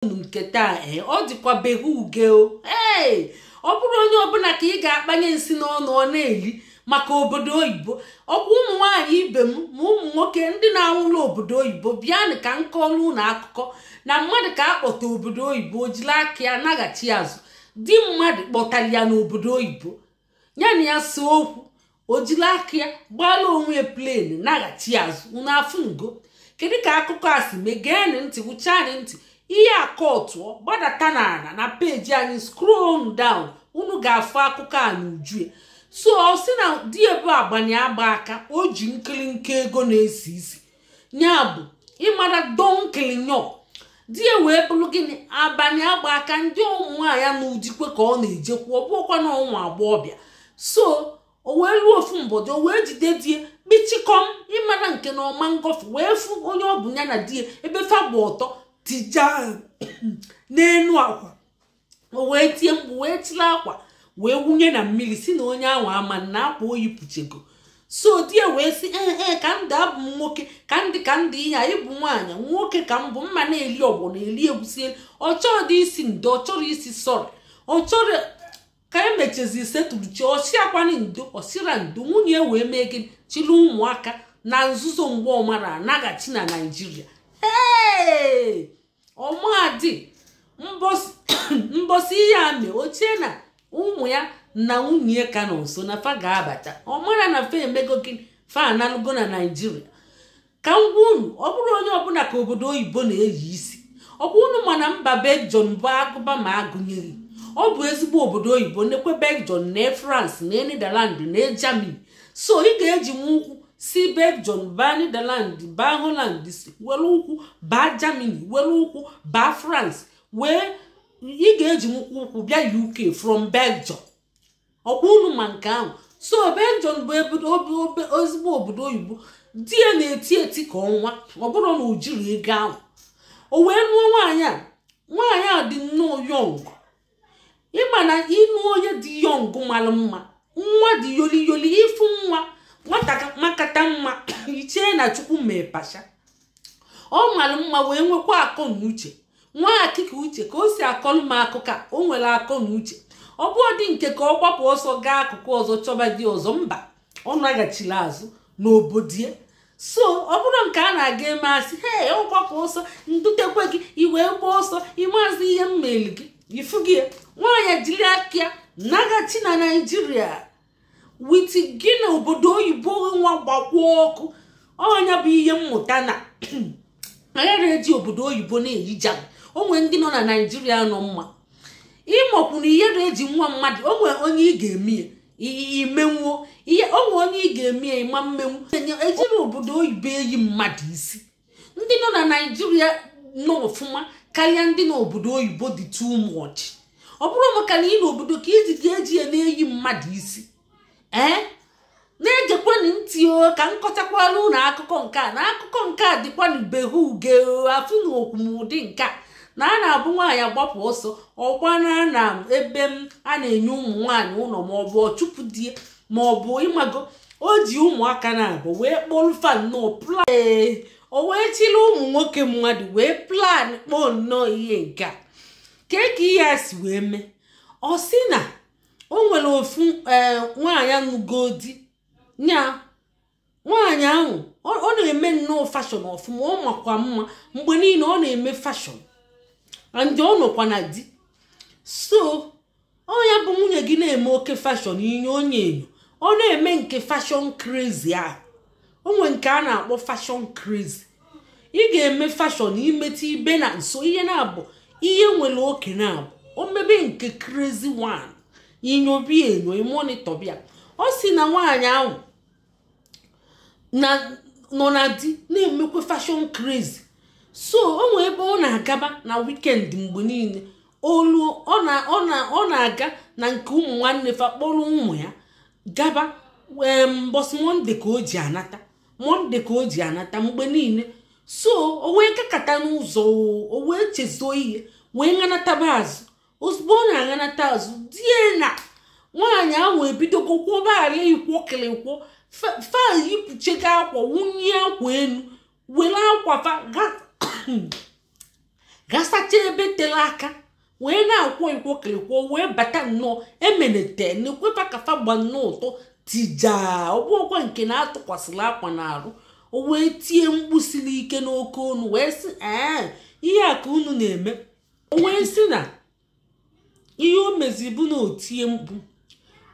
Unu nke taa, ee, ọ dịkwa beghị uge o. Ee, ọ bụrụ onye ọbụla ka ị ga-akpanye nsị n'ọnụ ọ na-eli maka obodo oyibo. Ọkwa ụmụ nwaanyị ibe m ma ụmụ nwoke ndị na-anwụrụ obodo oyibo, bịanụ ka m kọọrọ unu akụkọ na mmadụ ka akpọta obodo oyibo, o jiri aka ya naghachi azụ. Di mmadụ kpọtara ya n'obodo oyibo, ya na ya so okwu, o jiri aka ya gbara onwe ya plane naghachi azụ. Unu afụnugo kedu ka akụkọ a si mee? Geenụ ntị, gwụchanụ ntị. Ihe akọtụọ gbadata n'ala na peji anyị, scroll down, unu ga-afụ akụkọ a n'uju ya. So ọ sị na di ebe agbanye agba aka, o ji nkịrịnka ego na-esi isi, ya bụ ịmara donkilinyo. Di ya wee bụrụ gịnị? Abalị agba aka ndị ụmụ nwaanyị na udikwe ka ọ na-ejekwu, ọ bụrụkwa na ụmụ agbọghọbịa. So o wee ruo ofu mbọdụ, o wee jide die kpichikọm, ịmara nke na ọma ngọfụ, wee fụ onye ọ bụ ya na die ebe fa gba ọtọ tija n'enu akwa. O wee tie mkpu, wee tiri akwa wee wunye na mmiri, si na onye ahụ ama na akwa oyi pụchego. So di ya wee sị, "Ee, ee, ka ndụ abụ m nwoke, ka ndị ka ndị ihe a ịbụ nwaanyị, nwoke ka m bụ, mma na-eli ọgbọ na-eli egwusi." Ọ chọrọ dị isi ndo, ọ chọrọ isi sọrị, ọ chọrọ ka emechezi setụrụ chi ọsị akwani ndo, ọsịra ndo. Nwunye wee mee gịnị? Chịrị ụmụaka na nzuzo mgbe ọmara anaghachi na Naijiria. Ee, ọmadị mbọsị ihe a mee, ochie na ụmụ ya na nwunye ka nọ nso na fa ga-abata. Ọ mara na fa emego gịnị? Fa analụgo na Naijiria. Ka m gwa unu, ọ bụrụ onye ọbụla ka obodo oyibo na-eyi isi. Ọ bụ unu mana mba Belgium bụ agụba ma agụnyeghị, ọ bụ ezigbo obodo oyibo. Nekwe Belgium na France na Netherland na Germany. So ị ga-eji nwa ụkwụ si Belgium baa Netherland, baa Holland, were ụkwụ baa Germany, were ụkwụ baa France, wee ị ga-eji nkwụ ụkwụ bịa UK from Belgium. Ọkwa unu ma nke ahụ. So Belgium bụ ezigbo obodo oyibo. Di ya na-eti eti ka ọnwa, ọ bụrụ na o jiri ego ahụ o wee nụọ nwaanyị a. Nwaanyị a dị nnọọ young. Ịma na ịnụ onye dị young mara mma, nwa dị yoli yoli, ịfụ nwa nwata makata mma, ichee na Chukwu mee pasha. Ọ mara mma wee nwekwa akọ na uche. Nwa akịka uche ka o si akọlụ m akụkọ a, o nwere akọ na uche. Ọ bụ dị nke ka ọ gbapụ ọsọ gaa akụkụ ọzọ chọba di ọzọ, mba, ọ naghachiri azụ n'obodo ya. So ọ bụrụ nke a na-aga eme, asị he, ọ gbapụ ọsọ ndutekwe gị, iwee gba ọsọ, ịmazị ihe m meli gị ifu gị. Nwaanyị jiri aka ya naghachi na Naijiria with gị na obodo oyibo nwa gbakwuo ọkụ. Ọnya bụ ihe mmụta na agaghị eji obodo oyibo na-eyi jam. Onwe ndị nọ na Naijiria nọ mma. Ịmakwu na ihe eji nwa mmadụ, onwe onye ị ga-eme ya imenwuo ihe, onwe onye ị ga-eme ya ịma mmenwu. Ejiri obodo oyibo eyi mmadụ isi. Ndị nọ na Naijiria nọ ọfụma karịa ndị n'obodo oyibo dị too much. Ọ bụrụ maka na ị n'obodo ka iji ga-eji ya na-eyi mmadụ isi. Ee, na-egekwanụ ntị o, ka nkọchakwala ụlọ akụkọ nke a. Na akụkọ nke a dịkwanụ behu uge afụ na okwumụdị nke a na a na-abụ nwaanyị agbapụ ọsọ ọkwana na ebe m a na-enye ụmụ nwaanyị ụlọ, maọbụ ọchụpụ die, maọbụ ịmago o ji ụmụaka na-abụ wee kpọrọ fa nnọọ plan. O wee chịrị ụmụ nwoke mmadụ wee plan kpọọ nnọọ ihe nke a ka ka ihe a si wee mee. Ọ sị na o nwere ofu ee nwaanyị anụgo di nya. Nwaanyị ahụ ọ na-eme nnọọ fashion ọfụma, ọ makwa mma, mgbe niile ọ na-eme fashion and ọ nọkwa na di. So ọ ya bụ nwunye gị na-eme oke fashion, inye onye enyo, ọ na-eme nke fashion crazy ahụ. O nwere nke a na-akpọ fashion crazy. Ị ga-eme fashion imetụ ibe na nso ihe na-abụ ihe nwere oke na-abụ o mebe nke crazy one, inyobi enyo, ịmonitor bịa. Ọ sị na nwaanyị ahụ na nọ na di na-emekwa fashion crazy. So o nwee ebe ọ na-agaba na weekend mgbe niile olu ọ na-aga na nke ụmụ nwanne fa, kpọrọ ụmụ ya gaba. Ee, mbọsị Monday ka o ji anata, Monday ka o ji anata mgbe niile. So o wee gakata n'ụzọ, o wee chezuo ihe wee ṅanataba azụ. Ozugbo ọ na-aṅanata azụ, die na nwaanyị ahụ ebidogo kwọba ala ikwọkịrịkwọ. Fa yipụchego akwa, wunye akwa enu, were akwa fa. Gasacha ebe tere aka, wee na-akwọ ikwọkịrịkwọ, wee bata nnọọ emenete na-ekwefa kafa gba nnọọ ụtọ tijaa ọgbụọkwa nke na-atụkwasịrị akwa n'arụ. O wee tie mkpu siri ike n'oke onu, wee sị, "Ee, ihe a ka unu na-eme?" O wee sị na ihe o mezi bụ na o tie mkpu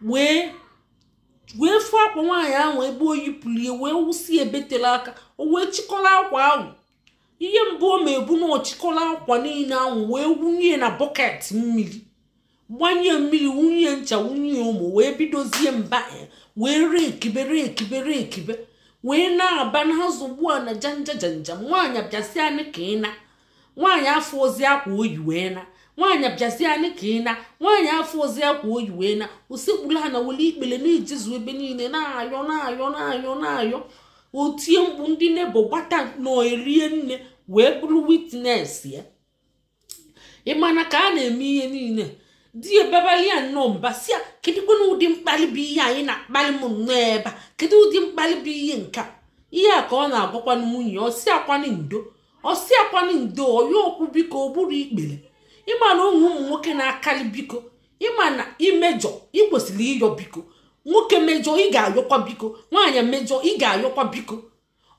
wee fụ akwa nwaanyị ahụ ebe o yipụrụ ya, wee wụsị ebe tere aka. O wee chịkọrọ akwa ahụ. Ihe mbụ o mebu na ọchịkọrọ akwa niile ahụ, wee wunye na bucket mmiri, gbanye mmiri, wunye ncha, wunye ụmụ, wee bidozie mba, wee rekibe, rekibe, rekibe, wee na-aba n'azụ ugbu a na janja janja. Nwaanyị bịazianị ka ị na nwaanyị afọ ozi akwa oyi wee na nwaanyị bịazianị ka ị na nwaanyị afọ ozi akwa oyi wee na osekpuru ha na wele ikpele na-ejezu ebe niile, na-ayọ, na-ayọ, na-ayọ, na-ayọ. O tie mkpu, ndị neighbour gbata nọ erie nne wee bụrụ witness ya. Ịmana ka a na-eme ihe niile, di ebebali ya nnọọ mba, si ya, "Kedụkwana ụdị mkpali bụ ihe anyị na-akpali m nnọọ ebe a? Kedu ụdị mkpali bụ ihe nke a?" Ihe a ka ọ na-agwakwanụ nwunye. Ọsi akwanụ ndo, ọsi akwanụ ndo, ọya okwu, biko, o gburu ikpere. Ịma na ụmụ ụmụ nwoke na-akali biko. Ịma na imejọ, ị kwesịrị ịyọ biko. Nwoke mejọ, ị ga-ayọkwa biko. Nwaanyị mejọ, ị ga-ayọkwa biko.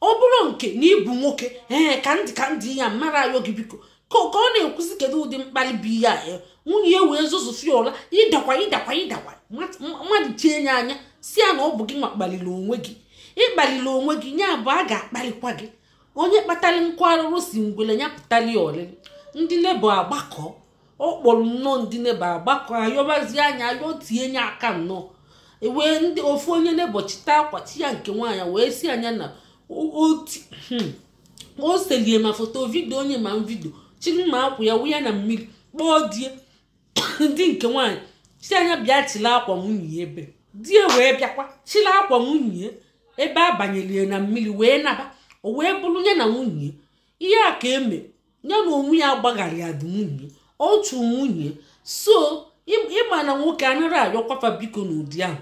Ọ bụrụ nke na ịbụ nwoke, ee, ka ndị ka ndị ya mara ayọ gị biko. Ka ọ na-ekwuzi, kedu ụdị mkpali bụ ihe a? Nwunye ya wee zụzụfi ụla, ịdakwa, ịdakwa, ịdakwa. Mmadụ chie ya anya, si ya na ọ bụ gị nwa kpaliri onwe gị. Ịkpaliri onwe gị, ya bụ a ga-akpalikwa gị. Onye kpatara nkụ arụrụ si ngwele ya pụtara ya ọlịlị. Ndị neighbour agbakọ, ọ kpọrọ nnọọ ndị neighbour agbakọ, ayọbazie anya, ayọ tie nye aka nnọọ. Wee ndị ofu onye neighbour chita akwa chi ya nke nwaanyị, wee si anya na o selie ma photo, video, onye ma video chiri mma akwa ya wụ ya na mmiri, kpọọ die ndị nke nwaanyị, si anya bịa chịrị akwa nwunye ebe die, wee bịakwa chịrị akwa nwunye ebe a banyere na mmiri, wee naba. O wee bụrụ ya na nwunye ihe a ka eme ya na onwe ya agbaghara ya dị nwunye otu nwunye. So ịma na nwoke anaghị ayọkwafa biko n'ụdị ahụ,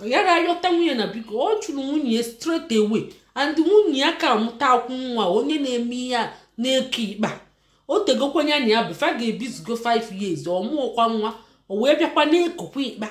ọ yara ayọta nwunye na biko. Ọ chụrụ nwunye straight away, and nwunye ya ka amụta akwụ nwa. Onye na-eme ihe a na-eke ikpa o tegokwanya na ya bụ fa ga-ebizugo 5 years, ọ mụọkwa nwa, o wee bịakwa na-ekokwa ikpa.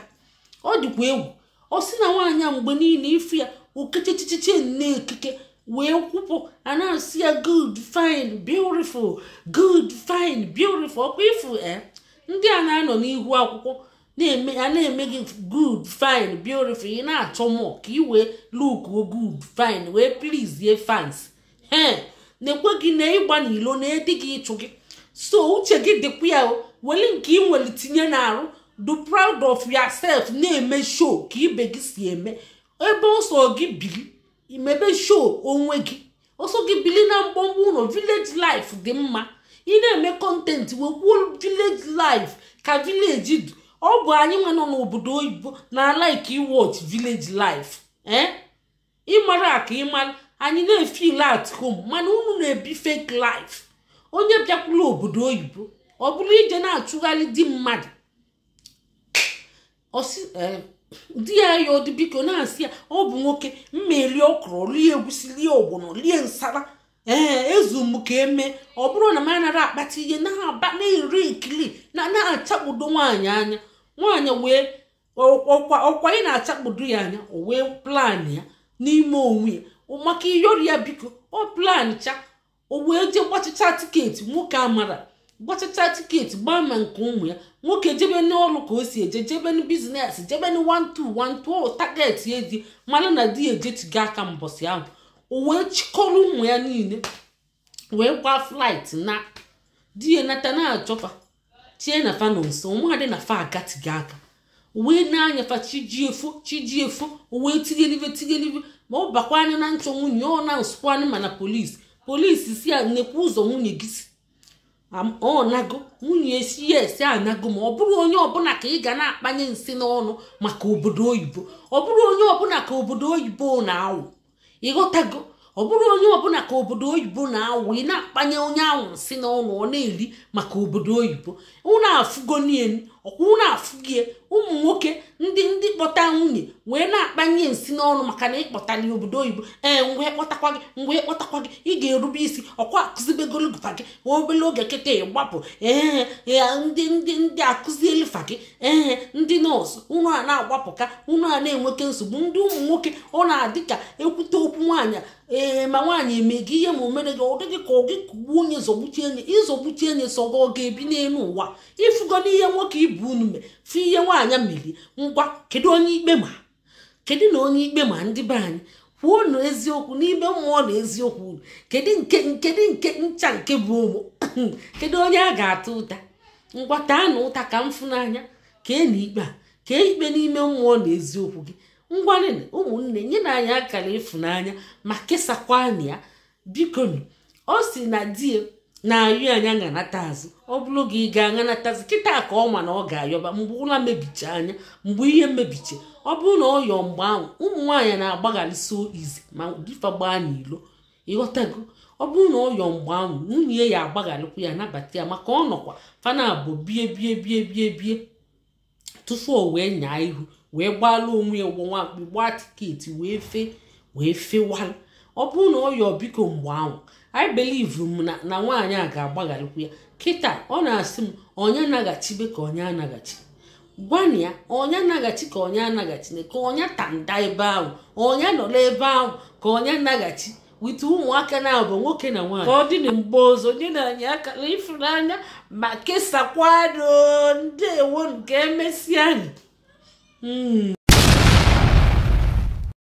Ọ dịkwa egwu. Ọ sị na nwaanyị a mgbe niile ifu ya okechechichiche na-ekike wee kwupụ, a na-asị ya, "Good, fine, beautiful, good, fine, beautiful." Ọkwa ifu e ndị a na-anọ n'ihu akwụkwọ na-eme a na-eme gị good, fine, beautiful, ị na-achọ mọ ka ị wee look good, fine, wee please fans. He na-ekwe gị na ịgba n'ilo na edi gị ịchụ gị. So uche gị dịkwa ya o, were nke ị nwere tinye n'arụ, do proud of yourself, na-eme show ka ibe gị si eme. Ebe ọsọ gị biri, imebe show onwe gị, ọsọ gị bili na mgbọmgbọ ụlọ. Village life dị mma. Ị na-eme content, wekwuo village life ka village dị. Ọ bụ anyị nwe nọ n'obodo oyibo na like watch village life. Ee, ịmara ka ịmara anyị na-efeel at home, mana unu na-ebi fake life. Onye bịakwula obodo oyibo, ọ bụrụ ije na-achụgharị di mmadụ, ọsị di ya ya ọdị biko, na-asị ya ọ bụ nwoke mma eri ọkrọ, lie egwusi, lie ọgbọnọ, lie nsara. Ee, ezu m ka eme. Ọ bụrụ na m anaghị akpata ihe na-aba na-eri ekili na na-achakpudo nwaanyị anya, nwaanyị wee ọkwa ọkwa ị na-achakpudo ya anya. O wee plan ya n'ime onwe ya maka ịyọrọ ya biko. Ọ plan cha, o wee jee gbachicha ticket. Nwoke amara gbachicha ticket, gbaa ma nke ụmụ ya nwoke jebe n'ọrụ ka o si eje, jebe n business, jebe n 1212 target ezi mara na di ya ejetigo aka mbọsị ahụ. O wee chịkọrọ ụmụ ya niile wee gbaa flight na di ya nata na-achọfa tie na fa nọ nso. Ụmụadị na fa agatigo aka wee na-anya fa chijiefo chijiefo. O wee tinyelive tinyelive, ma ọ bakwanụ na nchọ nwunye, ọ na nsụkwanụ. Mana polisi si ya nekwa ụzọ nwunye gị si ọ nago. Nwunye si ya esi anago. Ma ọ bụrụ onye ọbụla ka ị ga na-akpanye nsị n'ọnụ maka obodo oyibo, ọ bụrụ onye ọbụla ka obodo oyibo na-awụ, ịghọtago? Ọ bụrụ onye ọbụla ka obodo oyibo na-awụ, ị na-akpanye onye ahụ nsị n'ọnụ ọ na-eri maka obodo oyibo. Unu afụgo nien ọkwa, unu afụgie. Ụmụ nwoke ndị kpọta nwunye wee na-akpanye nsị n'ọnụ maka na ịkpọtara ya obodo oyibo. Ee, ngwa kpọtakwa gị, ngwa kpọtakwa gị, ị ga-erube isi. Ọkwa akụzibegolufa gị obele oge kịta ịgbapụ. Ee, ndị ndị ndị akụzielifa gị. Ee, ndị nọọsụ unu a na-agbapụka, unu a na-enweke nsogbu. Ndị ụmụ nwoke, ọ na-adị ka ekwute okwu nwaanyị. Ee, ma nwaanyị eme gị ihe ma o mere gị, ọ dịghị ka ọ gị kugbuo onye, zọgbuchie enye, ịzọgbuchie enye sọgọ, ọ ga-ebi n'elu ụwa. Ịfụgo n'ihe nwoke ibu unu mee, fụ ihe nwaanyị merie. Ngwa, kedu onye ikpe ma? Kedu na onye ikpe ma? Ndị be anyị, kwuo na eziokwu n'ime mmụọ na eziokwu unu. Kedu nke, kedu nke ncha nke bụ ụmụ? Kedu onye a ga-ata ụta? Ngwa, taa na ụta ka m fụ n'anya. Kee na ikpe a, kee ikpe n'ime mmụọ na eziokwu gị. Ngwanị, ụmụnne, nye na anyị akara ịfụnanya ma kesakwana ya, bikonu. Ọ si na di ya na-ayọ anya ṅanata azụ. Ọ bụrụ gị, ị ga-aṅanatazi kịta ka ọ ma na ọ ga-ayọba mgbe ụla mebiche anya, mgbe ihe mebiche? Ọ bụrụ na ọ yọọ mgbe ahụ, ụmụ nwaanyị na-agbagharị so izi ma difa gbaa n'ilo, ịghọtago? Ọ bụrụ na ọ yọọ mgbe ahụ, nwunye ya agbagharịkwa ya, nabata ya, maka ọ nọkwa fana abụ bie bie bie bie bie tupu o wee nyaa ihu wee gbaala onwe ya ụgbọ nwakpi, gbaa ticket wee fee, wee fewalụ. Ọ bụrụ na ọ yọọ biko mgbe ahụ, I believe m na nwaanyị a ga-agbagharịkwa ya. Kịta ọ na-asị m onye naghachibe ka onye anaghachi. Gwana ya onye anaghachi ka onye anaghachi, ka onye tanda ebe ahụ, onye nọrọ ebe ahụ, ka onye naghachi wite ụmụaka na-abụ nwoke na nwaanyị. Ka ọ dị na mgbe ọzọ, nye na anyị akara ịfụnanya ma kesakwado. Ndewo, nke emesịa anyị.